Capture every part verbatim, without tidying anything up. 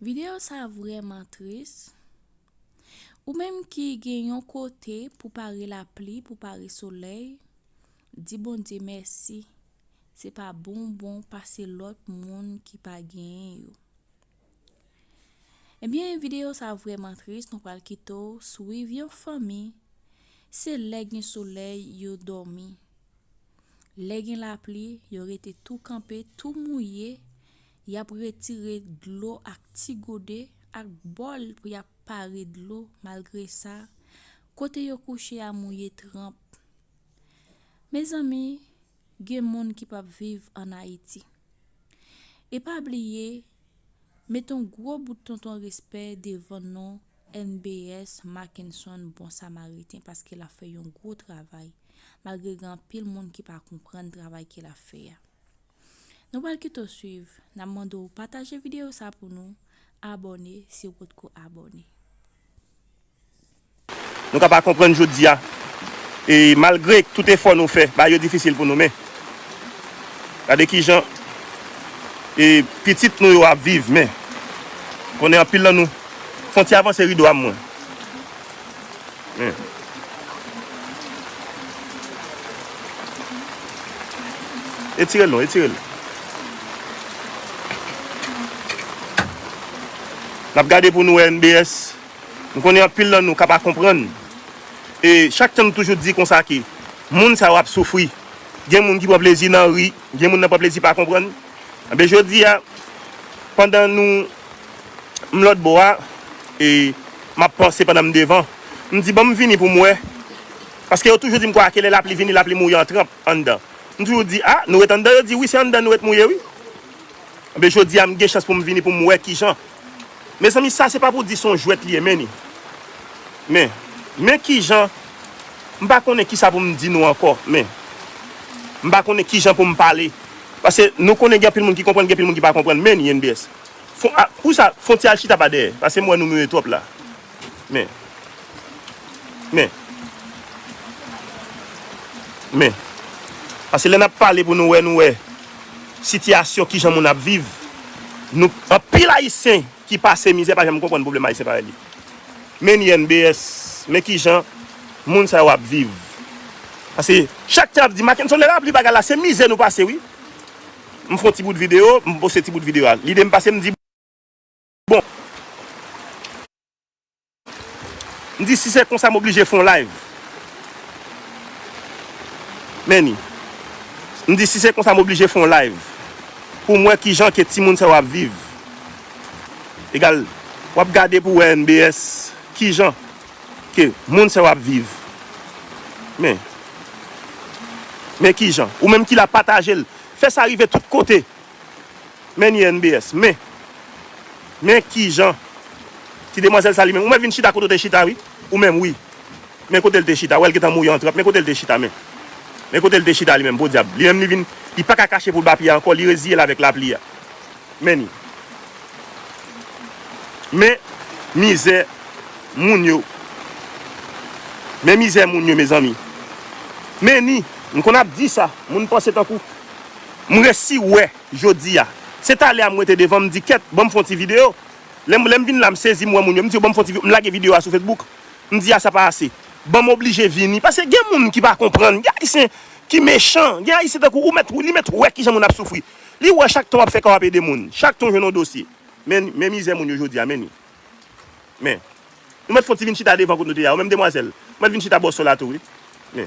Videyo sa vrèman tris. Ou menm ki gen yon kote pou pare lapli, pou pare solèy, di Bondye mèsi. Se pa bonbon pase lòt moun ki pa genyen yo. Ebyen, videyo sa vrèman tris, nou pral kite w swiv yon fanmi, se lè gen solèy yo dòmi. Lè gen lapli, yo rete tou kanpe, tou mouye, y ap retire dlo ak ti gode, ak bòl pou y ap pare dlo, malgre sa, kote yo kouche a mouye tranp. Mezanmi, gen moun ki p ap viv ann Ayiti. E pa bliye, met yon gwo bout tonton respè devan non N B S Mackenson Bon Samariten, paske l ap fè yon gwo travay, malgre gen anpil moun ki pa konprann travay ke l ap fè a. Nou pral kite w swiv, n ap mande w pataje videyo sa pou nou, abòne si w potko abòne. Nou ka pa konprann jodi a. E malgre tout efò nou fè, bagay yo difisil pou nou, men gade kijan e pitit nou yo ap viv, men konnen anpil nan nou fon ti avanse rido a mwen. Men. Etire l non, etire l. N ap gade pou nou wè N B S. M konnen anpil nan nou ka pa konprann. E chak tan m toujou di konsa ke moun sa yo ap soufri. Gen moun ki pran plezi nan ri, gen moun nan pran plezi pa konprann. Enben jodi a, pandan nou m lòt bò a, e m ap panse pandan m devan, m di ban m vini pou m wè. Paske yo toujou di m konsa ke lè lapli vini, lapli mouye an tranp anndan. M toujou di, a, nou ret anndan? Yo di, wi, se anndan nou ret mouye, wi. Enben, jodi a, m gen chans pou m vini pou m wè kijan. Mezanmi, sa se pa pou di se yon jwèt li ye, men ni. Men, men kijan, m pa konnen kisa pou m di nou ankò, men. M pa konnen kijan pou m pale. Paske nou konnen gen anpil moun ki konprann, gen anpil moun ki pa konprann, men ni N B S. Fon, a, pou sa, fon ti al chita pa dèyè, paske m wè nou mouye twòp la. Men. Men. Men. Paske lè n ap pale pou nou wè, nou wè sitiyasyon kijan moun ap viv. Nou, anpil Ayisyen ki pase mizè pa janm konprann pwoblèm Ayisyen parèy li. Men ni N B S, men kijan moun sa yo ap viv. Paske chak tan y ap di, Mackenson, lè lapli bagay la, se mizè nou pase, wi. M fè yon ti bout videyo, m poste ti bout videyo a. Lide m pase, m di, bon. M di, si se konsa, m oblije fè yon live. Men ni. M di, si se konsa, m oblije fè yon live. Pou m wè kijan ke timoun sa yo ap viv. Egal, w ap gade pou wè N B S, kijan ke moun sa yo ap viv. Men. Men kijan. Ou menm ki la, pataje l. Fè sa rive tout kote. Men ni N B S. Men. Men kijan. Ti demwazèl sa li menm. Ou mèt vin chita kote w te chita, wi. Ou menm, wi. Men kote l te chita. Wè l gentan mouye an tranp. Men kote l te chita, men. Men kote l te chita li menm, podyab. Li menm li vin, li pa ka kache pou l ba pye a ankò. Li reziye l avèk lapli a. Men ni. Men mizè moun yo. Men mizè moun yo, mezanmi. Men ni. M konn ap di sa. Moun panse tankou m resi wè. Jodi a. Se talè a m rete devan, m di, kèt, ban m fè yon ti videyo. Lè m, lè m vin la, m sezi, m wè moun yo, m di yo, ban m fè yon ti videyo, m lage videyo a sou Facebook. M di, a, sa pa ase. Ban m oblije vini. Paske gen moun ki pa konprann. Gen Ayisyen ki mechan. Gen Ayisyen tankou ou mèt, li mèt wè kijan moun ap soufri. Li wè chak tan w ap fè kè w ap ede moun. Chak tan w jwenn yon dosye. Men, men mizè moun yo jodi a, men ni. Men. Nou mèt fè yon ti vin chita devan kote nou te ye a. Ou menm demwazèl. Ou mèt vin chita bò sòl la tou, wi. Men.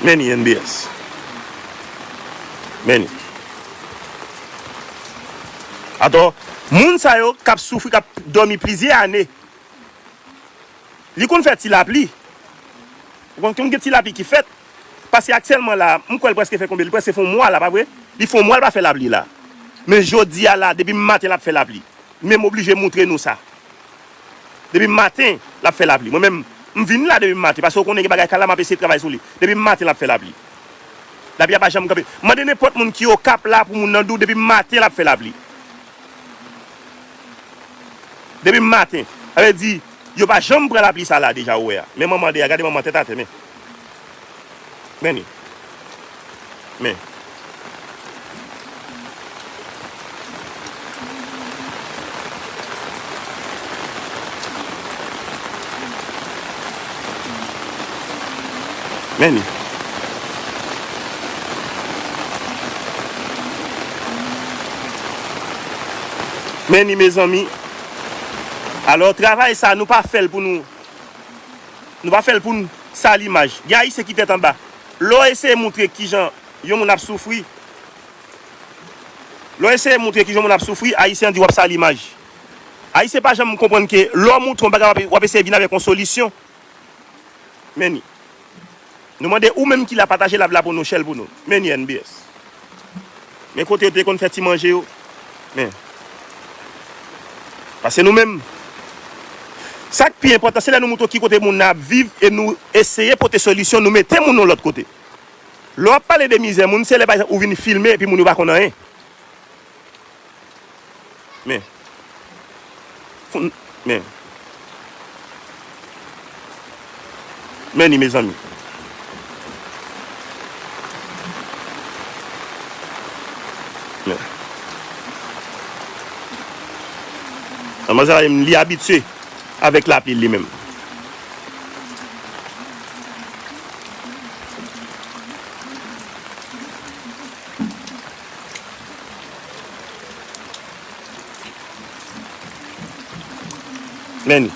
Men ni N B S. Men ni. Atò, moun sa yo k ap soufri, k ap dòmi plizyè ane, li konn fè ti lapli. Ou konn, konn gen ti lapli ki fèt. Paske aktyèlman la, m kwè l prèske fè konbyen? Li prèske fè yon mwa la, pa vre? Li fè yon mwa l pa fè lapli la. Men jodi a la, depi maten l ap fè lapli. Men m oblije moutre nou sa. Depi maten, l ap fè lapli. Mwen menm, m vin la depi maten, paske w konnen gen bagay kay la, m ap eseye travay sou li. Depi maten, l ap fè lapli. Lapli a pa janm kanpe. Mande nenpòt moun ki Okap la, pou moun nan di w, depi maten, l ap fè lapli. Depi maten. Sa vle di, yo pa janm pran lapli sa la deja, ou wè a. Men manman de a, gade manman tèt atè, men. Men ni. Men. Men ni. Men ni, mezanmi. Alò, travay sa, nou pa fè l pou nou. Nou pa fè l pou n sal imaj. Gen Ayisyen ki tèt anba. Lè w eseye montre kijan yon moun ap soufri, lè w eseye montre kijan yon moun ap soufri, Ayisyen an di w ap sal imaj. Ayisyen pa janm konprann ke lè w montre yon bagay, w ap, w ap eseye vin avèk yon solisyon. Men ni. Nou mande ou menm ki la pataje live la pou nou, share l pou nou. Men ni N B S. Men kote yo te konn fè ti manje yo. Men. Paske nou menm, sa k pi enpòtan, se lè nou montre ki kote moun nan ap viv e nou eseye pote solisyon, nou mete moun nan lòt kote. Lè w ap pale de mizè moun, se lè, pa egzanp, ou vin filme epi moun yo pa konn anyen. Men. Foun-, men. Men ni, mezanmi. Men. Manmzèl la, li abitye avèk lapli li menm. Men ni.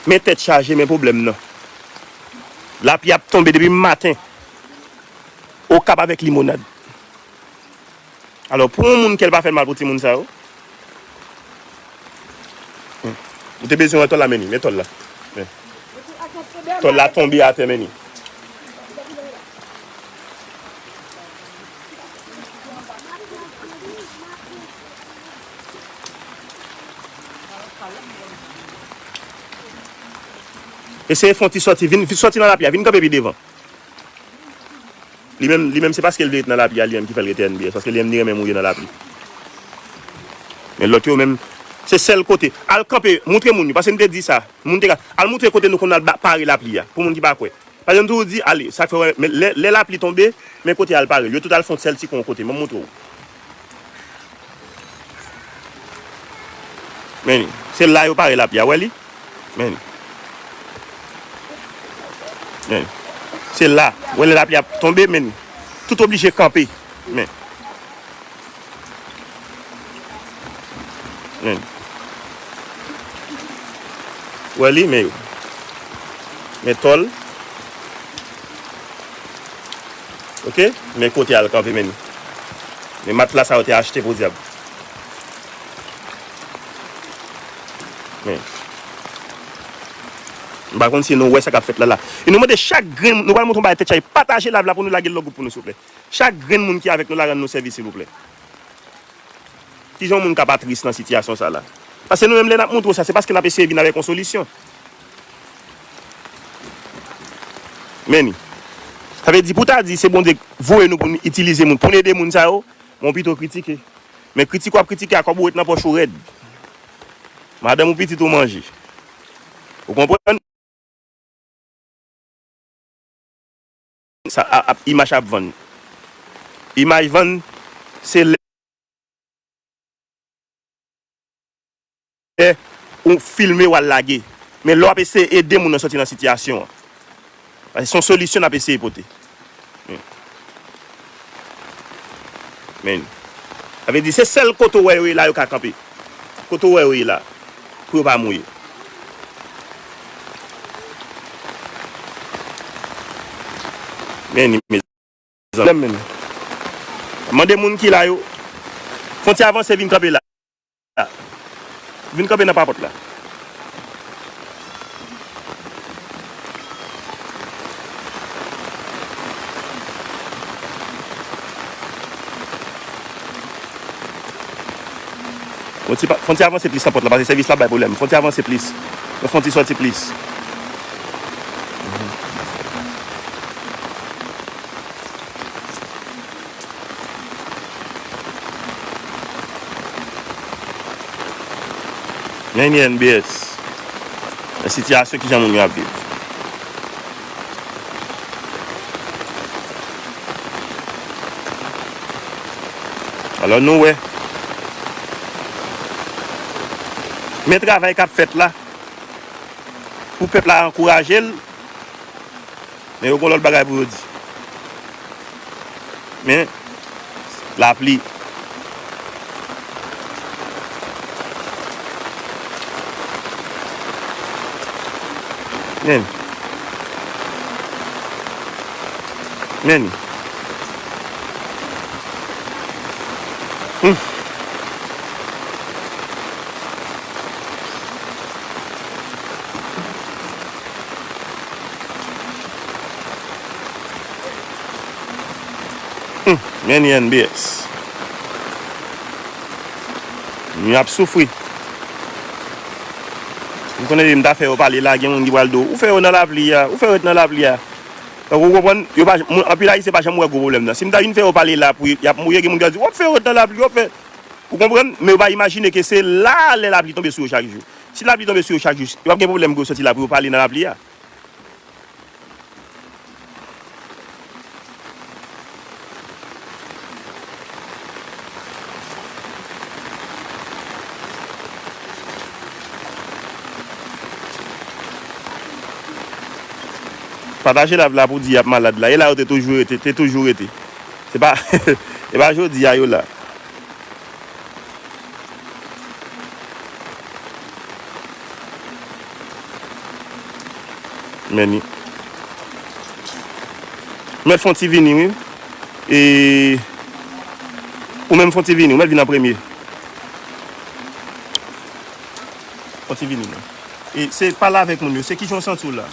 Men tèt chaje, men pwoblèm nan. Lapli ap tonbe depi maten. Okap avèk Limonad. Alò, pou yon moun kè l pa fè l mal pou timoun sa yo, hmm, ou te bezwen wè tòl la, men ni, men tòl la. Men. Tòl la tonbe atè, men ni. Eseye fè yon ti sòti, vin, vin sòti nan lapli a, vin kanpe pi devan. Li menm, li menm se paske l vle ret nan lapli a, li menm ki fè l rete N B S, paske li menm li renmen mouye nan lapli. Men lòt yo menm, se sèl kote. Al kanpe, montre moun yo, paske m te di sa. Moun te ka, al montre kote nou konn al ba-, pare lapli a, pou moun ki pa kwè. Paske m toujou di, ale, sa k fè wè, men lè, lè lapli tonbe, men kote al pare l. Yo tout al fè yon sèl ti kwen yon kote. Men m montre w. Men li. Se la yo pare lapli a, wè li? Men li. Men li. Se la. Wè lè lapli ap tonbe, men li. Tout oblije kanpe. Men. Men. Wè li, men yo. Men tòl. Oke? Men kote al kanpe, men. Men matla sa yo te achte podyab. Men. M pa konn si nou wè sa k ap fèt la la. E nou mande chak grenn, nou pral montre yon bagay tèt chaje. Pataje live la pou nou lage l lòt gwoup pou nou, silvouplè. Chak grenn moun ki avèk nou la, rann nou sèvis, silvouplè. Kijan yon moun ka pa tris nan sitiyasyon sa la? Paske nou menm, lè n ap montre w sa, se paske n ap eseye vin avèk yon solisyon. Men ni. Sa vle di, pou ta di, se Bondye k voye nou pou n itilize moun, pou n ede moun sa yo, men w pito kritike. Men kritik w ap kritike a, kòb ou ret nan pòch ou rèd. Madanm ou, pitit ou manje. Ou konprann? Sa a, a, imaj ap vann. Imaj vann, se lè ou filme, w al lage. Men lè w ap eseye ede moun nan sòti nan sitiyasyon an. Paske se yon solisyon n ap eseye pote. Men. Men. Sa vle di, se sèl kote w wè yo ye la, yo ka kanpe. Kote w wè yo ye la. Pou yo pa mouye. Men ni, mezanmi. Mande moun ki la yo. Fon ti avanse, vin kanpe la. Vin kanpe nan papòt la. Fon ti pa-, fon ti avanse plis nan pòt la, paske sèvis la bay pwoblèm. Fon ti avanse plis. Fon ti sòti plis. Men ni N B S. Nan sitiyasyon kijan moun yo ap viv. Alò nou wè. Men travay k ap fèt la. Pou pèp la ankouraje l. Men yo gen lòt bagay pou yo di. Men, lapli. Men. Men. Hmm. Hmm, men N B S. Nou ap soufri. M konnen depi m ta fè yo pale la, gen moun ki pral di w, ou fè yo nan lapli a, ou fè yo ret nan lapli a. Donk, ou konprann, yo pa, moun, anpil Ayisyen pa janm wè gwo pwoblèm nan. Si m ta vin fè yo pale la pou y ap mouri, gen moun ki ap di, w ap fè yo ret nan lapli, w ap fè. Ou konprann? Men yo pa imajine ke se la lè lapli tonbe sou yo chak jou. Si lapli tonbe sou yo chak jou, yo ap gen pwoblèm pou yo soti la pou yo pale nan lapli a. Pataje live la pou di y ap malad la. E la yo te toujou rete, te toujou rete. Se pa, se pa jodi a yo la. Men ni. Ou mèt fè yon ti vini, wi. E ou menm fè yon ti vini, ou mèt vin an premye. Fè yon ti vini, non. E se pale avèk moun yo, se kijan w santi w la?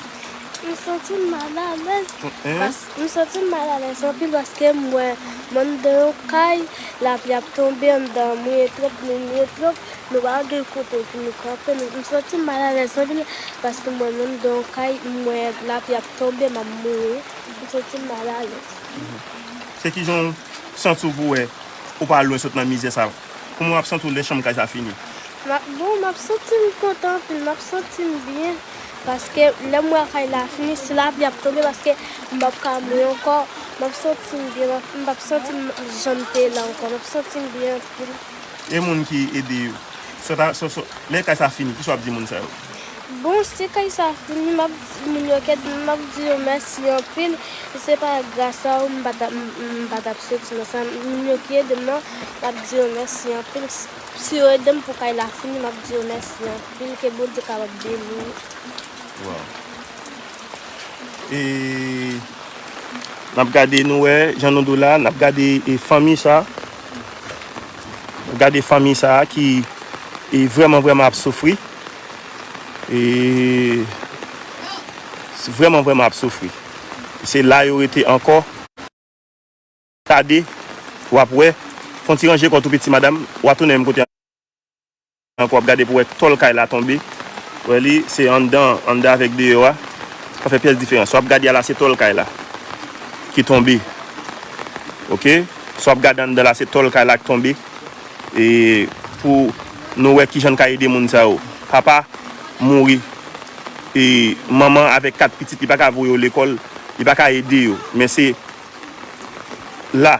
M santi m malalèz. Hein? Pas-, m santi m malalèz anpil paske m wè m anndan yon kay, lapli ap tonbe, anndan an mouye twòp, nou mouye twòp, nou pa gen kote pou nou kanpe. Nou, m santi m malalèz anpil paske m wè m anndan yon kay, m wè lapli ap tonbe, m ap mouri. M santi m malalèz. Se kijan w santi w pou wè ou pa lwen sot nan mizè sa? Kòman w ap santi w lè chanm kay sa fini? M ap, bon, m ap santi m kontan anpil, m ap santi m byen. Paske lè m wè kay la fini, si lapli ap tonbe, paske m p ap ka mouri ankò, m ap santi m byen, m ap, m p ap santi m jan m te ye la ankò, m ap santi m byen anpil. E moun ki ede yo? Sot a, sot, sot, lè kay sa fini, kisa w ap di moun sa yo? Bon, si kay sa fini, m ap di moun yo k ede m, m ap di yo mèsi anpil. Si se pa gras a ou, m pa t ap, m, m pa t ap soti nan sa. Moun yo ki ede m nan, m ap di yo mèsi anpil. Si yo ede m pou kay la fini, m ap di yo mèsi anpil. Ke Bondye kapab beni. Wow. E n ap gade, nou wè, jan nou di w la, n ap gade, e, fanmi sa. N ap gade fanmi sa ki, e, vrèman, vrèman ap soufri. E, vrèman, vrèman ap soufri. Se la yo rete ankò. Gade, w ap wè. Fè yon ti ranje kò w tou piti, madanm. W a tounen menm kote ankò, w ap gade pou w wè tòl kay la tonbe. Wè li, se anndan, anndan avèk deyò a. Pa fè pyès diferans. Sa w ap gade a la, se tòl kay la ki tonbe. Oke? Sa w ap gade anndan la, se tòl kay la ki tonbe. E pou nou wè kijan n ka ede moun sa yo. Papa mouri. E manman avèk kat pitit, li pa ka voye yo lekòl, li pa ka ede yo. Men se la.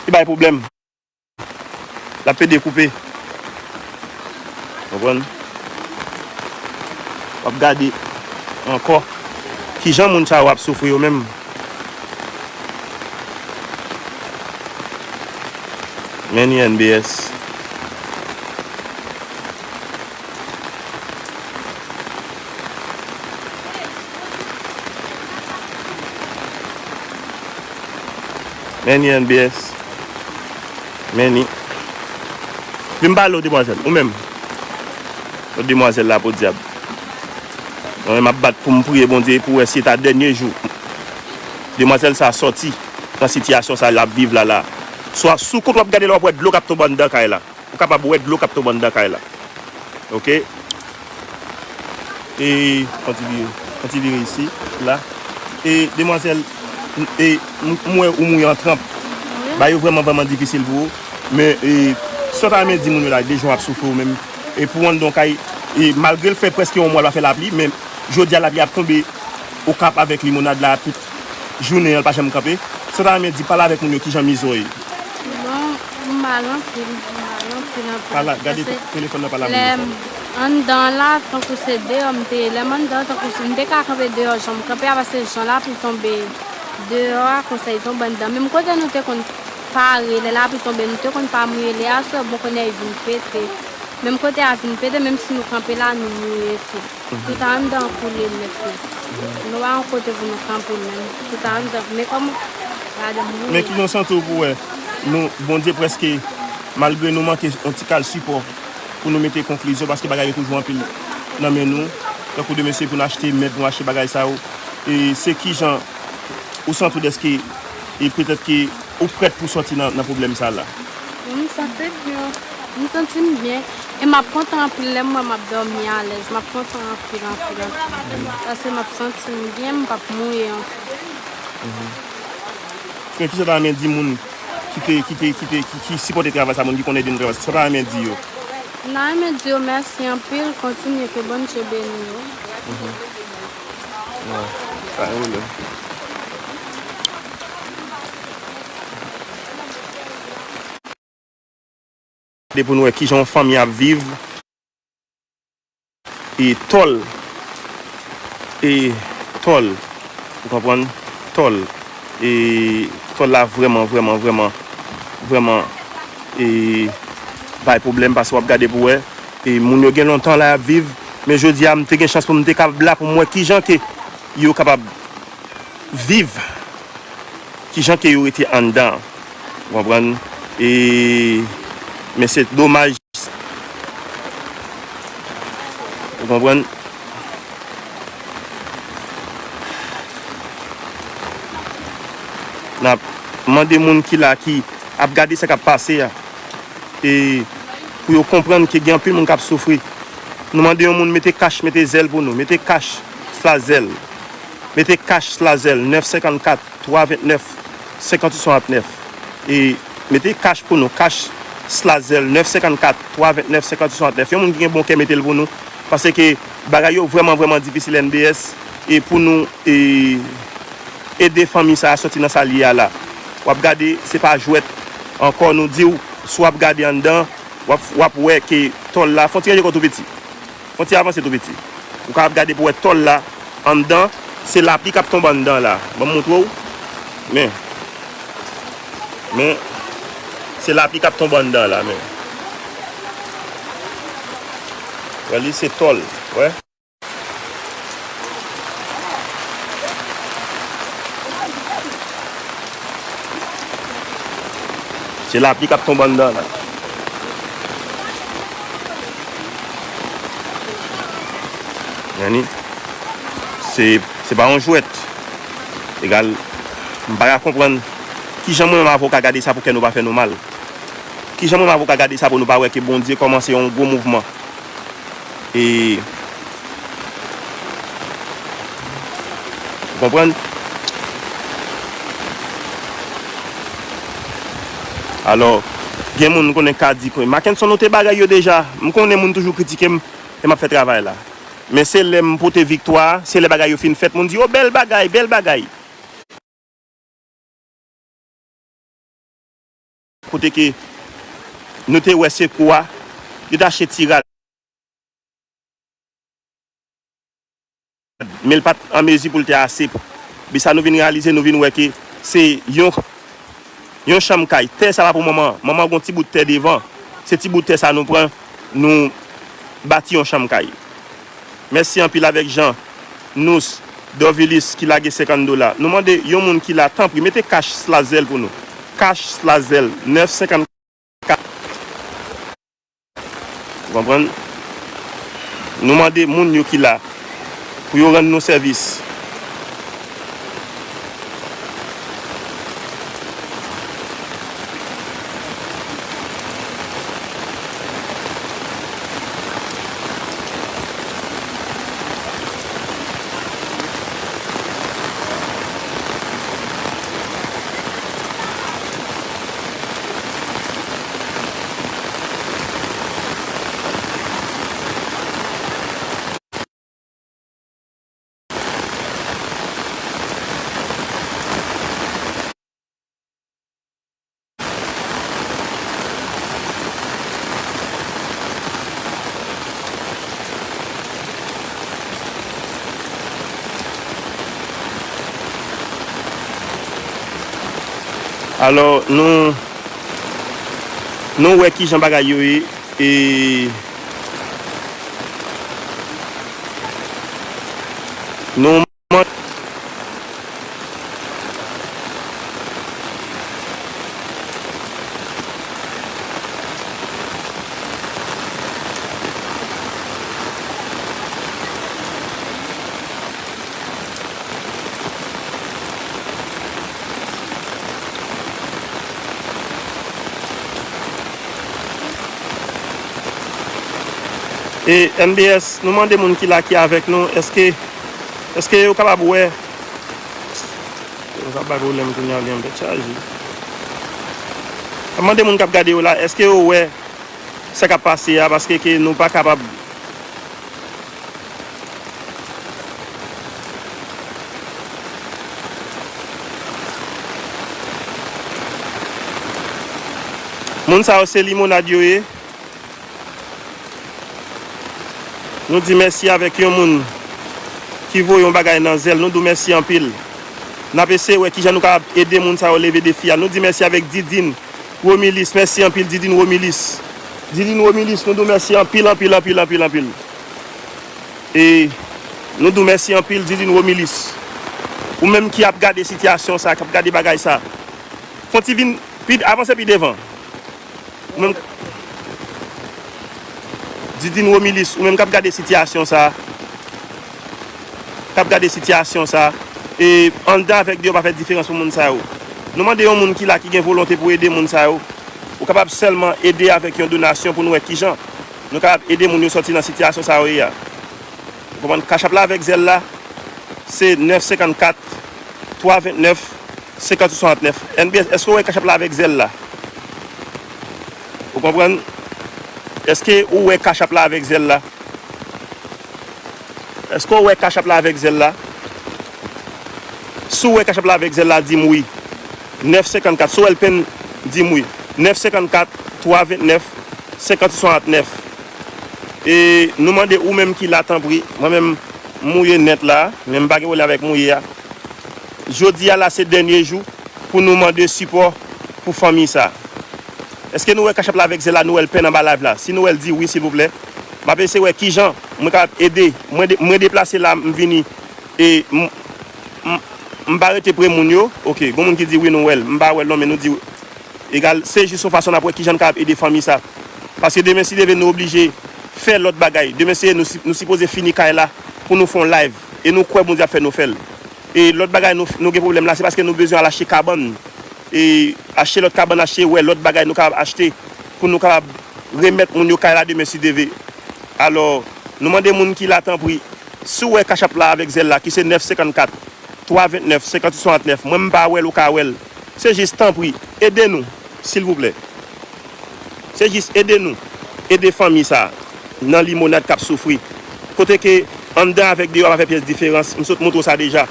Li bay pwoblèm. L ap pede koupe. Konprann? W ap gade ankò kijan moun sa yo ap soufri yo menm. Men ni N B S. Men ni N B S. Men ni. Vin pale w, demwazèl. Ou menm. Yon demwazèl la, podyab. Mwen menm, m ap bat pou m priye Bondye pou wè si e ta dènye jou demwazèl sa a sòti nan sitiyasyon sa a l ap viv la, la. Swa sou kont w ap gade la, w ap wè dlo k ap tonbe anndan kay la. Ou kapab wè dlo k ap tonbe anndan kay la. Oke? E, fè yon ti vire, fè yon ti vire isi, la. E, demwazèl, e, m, m wè ou mouri an tranp. Bagay yo vrèman, vrèman difisil pou ou. Men, e, sa w ta renmen di moun yo la, de jan w ap soufri ou menm. E pou w anndan yon kay, e, malgre l fè prèske yon mwa l pa fè lapli, men jodi a lapli ap tonbe Okap avèk Limonad la tout jounen an, l pa janm kanpe. Sa w ta renmen di, pale avèk moun yo, kijan mizè w ye? Bon, m mal anpil, m mal anpil, anpil. Pale, gade telefòn nan, pale avèk moun yo. Anndan la, tankou se deyò m te ye. Lè m anndan, tankou se, m te ka kanpe deyò jan m kanpe a, paske jan lapli tonbe deyò a, konsa li tonbe anndan. Menm kote nou te konn pare, lè lapli tonbe, nou te konn pa mouye. Lè a sou bò kounye a, li vin pete. Menm kote a vin pete, menm si nou kanpe la, nou mouye tou. Tout anndan koule nèt wi. Nou pa yon kote pou nou kanpe menm. Tout anndan. Men kòman? Gade moun. Men ki jan w santi w pou wè nou, Bondye prèske, malgre nou manke yon ti kal sipò, pou nou mete konklizyon, paske bagay yo toujou anpil nan men nou. Tankou demen se pou n achte mèb, pou n achte bagay sa yo. E se ki jan ou santi w dèske, e petèt ke ou prèt pou sòti nan, nan pwoblèm sa la? Wi, m santi m byen. M santi m byen. E m ap kontan anpil lè m wè m ap dòmi alèz. M ap kontan anpil, anpil, anpil. Paske m ap santi m byen, m p ap mouye ankò. Men kisa w ta renmen di moun ki te, ki te, ki te, ki, ki sipòte travay sa, moun ki konn ede nou travay sa, sa w ta renmen di yo? M ta renmen di yo mèsi anpil, kontinye, ke Bondye beni yo. Wi, pa gen pwoblèm. Gade pou nou wè kijan yon fanmi ap viv. E tòl. E tòl. Ou konprann? Tòl. E tòl la vrèman, vrèman, vrèman, vrèman, e, bay pwoblèm paske w ap gade pou wè. E moun yo gen lontan la y ap viv. Men jodi a, m te gen chans pou m te kapab la pou m wè kijan ke yo kapab viv, kijan ke yo rete anndan. Ou konprann? E, men se domaj. Ou konprann? N ap mande moun ki la, ki ap gade sa k ap pase a, e pou yo konprann ke gen anpil moun k ap soufri. Nou mande yon moun mete kach, mete zèl pou nou. Mete kach, sla zèl. Mete kach, sla zèl, nèf senkannkat, twa vennèf, senkannwit swasantnèf. E mete kach pou nou, kach, sla zèl, nèf senkannkat, twa vennèf, senkannwit swasantnèf. Yon moun ki gen bon kè, mete l pou nou. Paske bagay yo vrèman, vrèman difisil, N B S. E pou nou, e, ede fanmi sa a sòti nan sa l ye a la. W ap gade, se pa jwèt ankò, nou di w, si w ap gade anndan, w ap, w ap wè ke tòl la, fè yon ti ranje kò w tou piti. Fè yon ti avanse tou piti. Ou kapab gade pou wè tòl la anndan, se lapli k ap tonbe anndan la. Ban m montre w. Men. Men, se lapli k ap tonbe anndan la, men. Wè li, se tòl. Wè. Se lapli k ap tonbe anndan la. Gade, se, se pa yon jwèt. Egal, m pa ka konprann kijan mwen menm avè w ka gade sa pou kè nou pa fè nou mal. Kijan mwen menm avè w ka gade sa pou nou pa wè ke Bondye kòmanse yon gwo mouvman. E, ou konprann? Alò, gen moun m konnen ka di ke, Mackenson, ou te bagay yo deja. M konnen moun toujou kritike m, e m ap fè travay la. Men se lè m pote viktwa, se lè bagay yo fin fèt, moun di, "O, bèl bagay, bèl bagay." Kote ke nou te wè sekou a, yo te achte ti rad. Men l pa t an mezi pou l te ase. Epi sa nou vin reyalize, nou vin wè ke se yon, yon chanm kay. Tè sa pa pou manman an. Manman an gen yon ti bout tè devan. Se ti bout tè sa nou pran, nou bati yon chanm kay. Mèsi anpil avèk Jean, Nous, Dorvilis ki lage senkant dola. Nou mande yon moun ki la, tanpri, mete kach sla zèl pou nou. Kach sla zèl, nèf senkannkat. Ou konprann? Nou mande moun yo ki la pou yo rann nou sèvis. Alò, nou, nou wè kijan bagay yo ye, e nou E N B S, nou mande moun ki la, ki avèk nou, èske, èske yo kapab wè, yo kapab bay pwoblèm kounye a, li anbèt chaje. N ap mande moun k ap gade yo la, èske yo wè sa k ap pase a, paske ke nou pa kapab. Moun sa yo se limonad yo ye. Nou di mèsi avèk yon moun ki voye yon bagay nan zèl. Nou di w mèsi anpil. N ap eseye wè kijan nou kapab ede moun sa yo leve defi a. Nou di mèsi avèk Didine Romilis. Mèsi anpil, Didine Romilis. Didine Romilis, nou di w mèsi anpil, anpil, anpil, anpil, anpil. E nou di w mèsi anpil, Didine Romilis. Ou menm ki ap gade sitiyasyon sa, k ap gade bagay sa. Fon ti vin pi, avanse pi devan. Ou menm, Didine Romilis, ou menm k ap gade sitiyasyon sa, k ap gade sitiyasyon sa, e anndan avèk deyò pa fè diferans pou moun sa yo. Nou mande yon moun ki la ki gen volonte pou ede moun sa yo. Ou kapab sèlman ede avèk yon donasyon pou nou wè kijan nou kapab ede moun yo sòti nan sitiyasyon sa yo ye a. Ou konprann? Cash App la avèk Zelle la, se nèf senkannkat, twa vennèf, senkannwit swasantnèf. N B S, èske w wè Cash App la avèk Zelle la? Ou konprann? Èske ou wè Cash App la avèk Zelle la? Èske w wè Cash App la avèk Zelle la? Si w wè Cash App la avèk Zelle la, di m wi. Nèf senkannkat. Si w wè l penn, di m wi. Nèf senkannkat, twa vennèf, senkannwit swasantnèf. E nou mande ou menm ki la, tanpri. Mwen menm, m mouye nèt la, men m pa gen pwoblèm avèk mouye a. Jodi a la, se dènye jou pou nou mande sipò pou fanmi sa. Èske nou wè Cash App la avèk Zelle la, nou wè l penn anba live la? Si nou wè l, di wi, silvouplè. M ap eseye wè kijan mwen kapab ede. Mwen de-, mwen deplase la, m vini. E m, m, m pa rete pre moun yo. Oke, gon moun ki di wi, nou wè l. M pa wè l non, men nou di egal. Se jis yon fason n ap wè kijan n kapab ede fanmi sa. Paske demen, si Dye vle, nou oblije fè lòt bagay. Demen, se nou, si-, nou sipoze fini kay la pou nou fè yon live. E nou kwè Bondye ap fè nou fè l. E lòt bagay nou, nou gen pwoblèm la, se paske nou bezwen al achte kabann. E achte lòt kabann, achte wè lòt bagay nou kapab achte pou nou kapab remèt moun yo kay la demen, si Dye vle. Alò, nou mande moun ki la, tanpri, si w wè Cash App la avèk Zelle la, ki se nèf senkannkat, twa vennèf, senkannwit swasantnèf, mwen m pa wè l, ou ka wè l. Se jis, tanpri, ede nou, silvouplè. Se jis ede nou, ede fanmi sa a nan Limonad k ap soufri. Kote ke anndan avèk deyò pa fè pyès diferans, m sot montre w sa deja.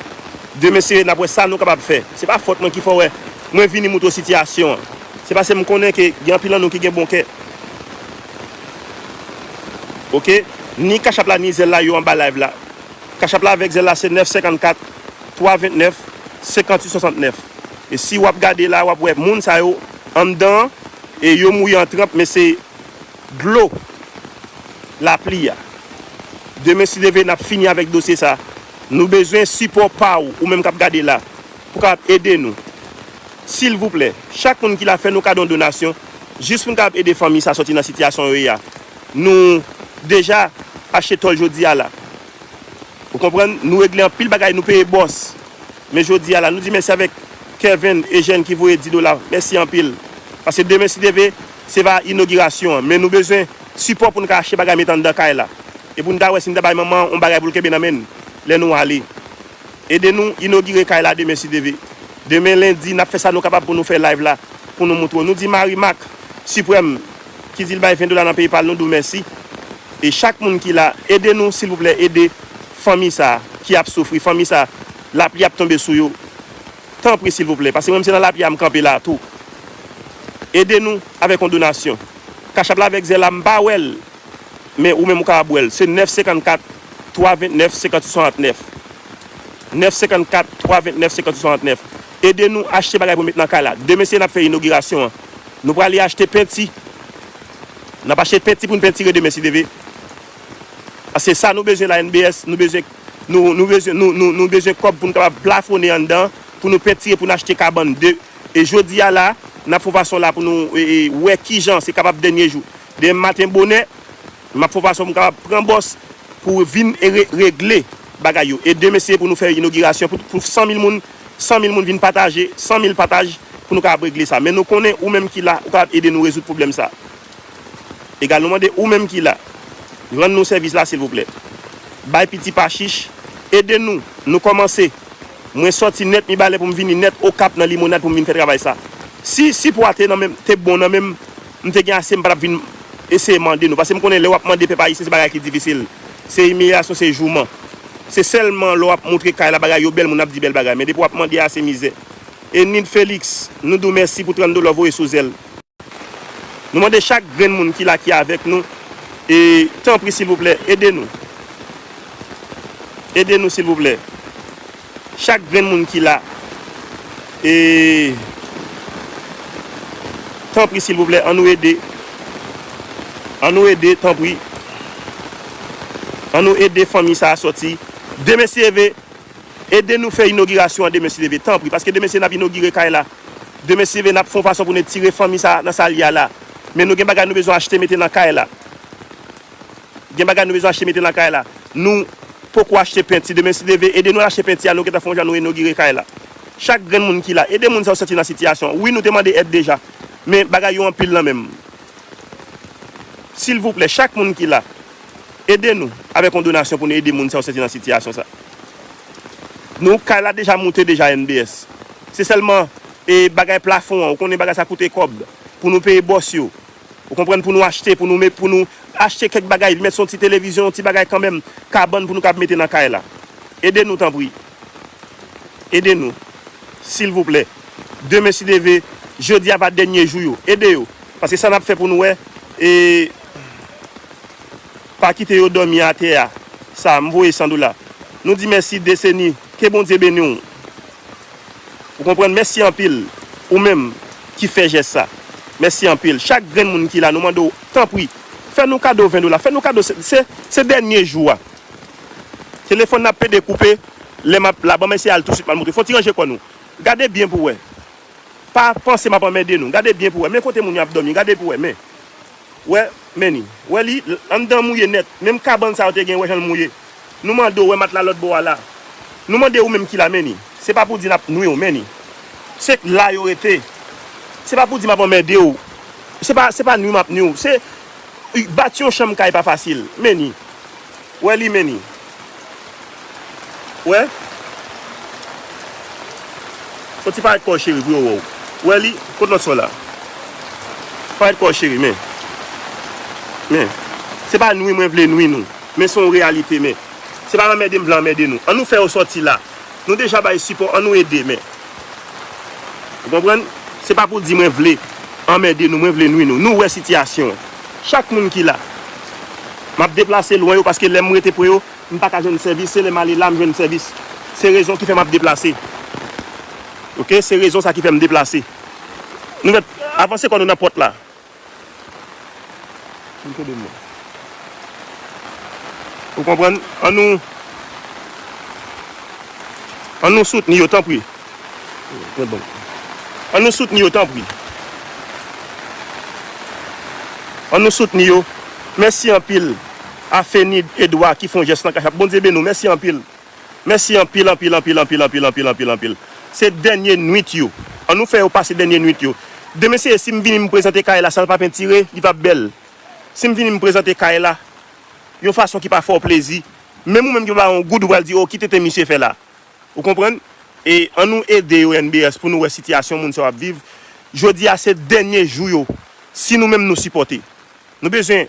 Demen, si Dye vle, n ap wè sa nou kapab fè. Se pa fòt mwen ki fè w wè mwen vini montre w sitiyasyon an. Se paske m konnen ke gen anpil nan nou ki gen bon kè. Oke? Ni Cash App la, ni Zelle la, yo anba live la. Cash App la avèk Zelle la, se nèf senkannkat, twa vennèf, senkannwit swasantnèf. E si w ap gade la, w ap wè moun sa yo anndan an, e yo mouye an tranp, men se dlo lapli a. Demen, si Dye vle, n ap fini avèk dosye sa. Nou bezwen sipò pa w, ou menm k ap gade la, pou kapab ede nou. Silvouplè, chak moun ki la, fè nou kado yon donasyon, jis pou n kapab ede fanmi sa sòti nan sitiyasyon yo ye a. Nou deja achte tòl jodi a la. Ou konprann? Nou regle anpil bagay, nou peye bòs. Men jodi a la, nou di mèsi avèk Kevin Eugène ki voye dis dola. Mèsi anpil. Paske demen, si Dye vle, se va inogirasyon an. Men nou bezwen sipò pou n ka achte bagay, met anndan kay la. E pou n ta wè si n ta bay manman an yon bagay pou l kenbe nan men n lè nou ale. Ede nou inogire kay la demen, si Dye vle. Demen, lendi, n ap fè sa nou kapab pou nou fè live la, pou nou montre w. Nou di Marie Marc Suprême, ki di l bay ven dola nan PayPal, nou di w mèsi. E chak moun ki la, ede nou, silvouplè, ede fanmi sa a ki ap soufri, fanmi sa a, lapli ap tonbe sou yo. Tanpri, silvouplè, paske mwen menm se nan lapli a m kanpe la tou. Ede nou avèk yon donasyon. Cash App la avèk Zelle la, m pa wè l, men ou menm ou kapab wè l. Se nèf senkannkat, twa vennèf, senkannwit swasantnèf. Nèf senkannkat, twa vennèf, senkannwit swasantnèf. Ede nou achte bagay pou met nan kay la. Demen se n ap fè inogirasyon an. Nou prale achte penti. N ap achte penti pou n pentire demen si Dye vle. Se sa nou bezwen la, N B S. Nou bezwen, nou, nou bezwen, nou, nou, nou bezwen kòb pou nou kapab plafonnen anndan, pou nou pentire, pou nou achte kabann de. E jodi a la, n ap fè yon fason la pou nou e, e, wè kijan se kapab dènye jou. Demen maten bonè, m ap fè yon fason pou m kapab pran bòs pou vin e re-, regle bagay yo. E demen se pou nou fè inogirasyon pou, pou san mil moun, san mil moun vin pataje, san mil pataj pou nou kapab regle sa. Men nou konnen ou menm ki la, ou kapab ede nou rezoud pwoblèm sa. Egal, nou mande ou menm ki la, rann nou sèvis la, silvouplè. Bay piti pa chich, ede nou, nou kòmanse. Mwen sòti nèt Mibalè pou m vini nèt Okap nan Limonad pou m vin fè travay sa. Si, si pwa te nan menm, te bon nan menm, m te gen ase, m pa t ap vin eseye mande nou. Paske m konnen lè w ap mande pèp ayisyen, se bagay ki difisil. Se imilyasyon, se jouman. Se sèlman lè w ap montre kay la, bagay yo bèl, moun ap di bèl bagay. Men depi w ap mande a, se mizè. Enid Felix, nou di w mèsi pou trant dola w voye sou zèl. Nou mande chak grenn moun ki la, ki avèk nou, e tanpri, silvouplè, ede nou. Ede nou, silvouplè. Chak grenn moun ki la, e tanpri, silvouplè, ann nou ede. Ann nou ede, tanpri. Ann nou ede fanmi sa a sòti. Demen, si Dye vle, ede nou fè inogirasyon an demen, si Dye vle, tanpri, paske demen se n ap inogire kay la. Demen, si Dye vle, n ap fè yon fason pou n etire fanmi sa a nan sa l ye a la. Men nou gen bagay nou bezwen achte mete nan kay la. Gen bagay nou bezwen achte mete nan kay la. Nou poko achte penti. Demen, si Dye vle, ede nou al achte penti a, nou gentan fè yon jan nou inogire kay la. Chak grenn moun ki la, ede moun sa yo sòti nan sitiyasyon. Wi, nou te mande èd deja. Men bagay yo anpil nan men m. Silvouplè, chak moun ki la, ede nou avèk yon donasyon pou nou ede moun sa yo sòti nan sitiyasyon sa. Nou, kay la deja moute deja, N B S. Se sèlman, e, bagay plafon an, ou konnen bagay sa koute kòb, pou nou peye bòs yo. Ou konprann, pou nou achte, pou nou met, pou nou achte kèk bagay, met yon ti televizyon, yon ti bagay kanmenm, kabann pou nou kab mete nan kay la. Ede nou, tanpri. Ede nou. Silvouplè. Demen, si Dye vle, jodi a va dènye jou yo. Ede yo. Paske sa n ap fè pou nou wè, e, pa kite yo dòmi atè a. Sa, m voye san dola. Nou di mèsi, Deseni. Ke Bondye beni w. Ou konprann? Mèsi anpil. Ou menm ki fè jès sa. Mèsi anpil. Chak grenn moun ki la, nou mande w, tanpri, fè nou kado ven dola. Fè nou kado, se, se, se dènye jou a. Telefòn nan ap pede koupe. Lè m ap la, ban m eseye al tousuit, m al montre. Fò w ti ranje kò nou. Gade byen pou w wè. Pa panse m ap anmède nou. Gade byen pou w wè. Men kote moun yo ap dòmi. Gade pou w wè. Men. Wè, men ni. Wè li, anndan mouye nèt. Menm kabann sa yo te gen, wè jan l mouye. Nou mande w, wè matla lòt bò a la. Nou mande ou menm ki la, men ni. Se pa pou di n ap nwi w, men ni. Se la yo rete. Se pa pou di m ap anmède w. Se pa, se pa nwi m ap nwi w. Se, bati yon chanm kay pa fasil. Men ni. Wè li, men ni. Wè. Soti parèt kò w cheri pou yo wè w. Wè li, kot lòt sò la? Parèt kò w cheri, men. Men. Se pa nwi mwen vle nwi nou. Men se yon reyalite, men. Se pa anmède m vle anmède nou. Ann nou fè yo sòti la. Nou deja bay sipò, ann nou ede, men. Ou konprann? Se pa pou di mwen vle anmède nou, mwen vle nwi nou. Nou wè sitiyasyon an. Chak moun ki la. M ap deplase lwen yo paske lè m rete pre yo, m pa ka jwenn sèvis, se lè m ale la m jwenn sèvis. Se rezon ki fè m ap deplase. Oke, se rezon sa ki fè m deplase. Nou mèt avanse kò nou nan pòt la. Ou konprann? Ann nou, ann nou soutni yo, tanpri. Ann nou soutni yo, tanpri. Ann nou soutni yo. Mèsi anpil a Fenid Edwa ki fè yon jès nan kachap. Bondye beni w. Mèsi anpil. Mèsi anpil, anpil, anpil, anpil, anpil, anpil, anpil, anpil. Se dènye nwit yo. Ann nou fè yo pase dènye nwit yo. Demen se si m vini m prezante kay la san l pa pentire, li p ap bèl. Si m vini m prezante kay la yon fason ki pa fè w plezi, menm ou menm ki pa ba yon goud ou pral di, "O, ki tenten misye fè la?" Ou konprann? E ann nou ede yo, N B S, pou nou wè sitiyasyon moun sa yo ap viv. Jodi a se dènye jou yo. Si nou menm nou sipòte. Nou bezwen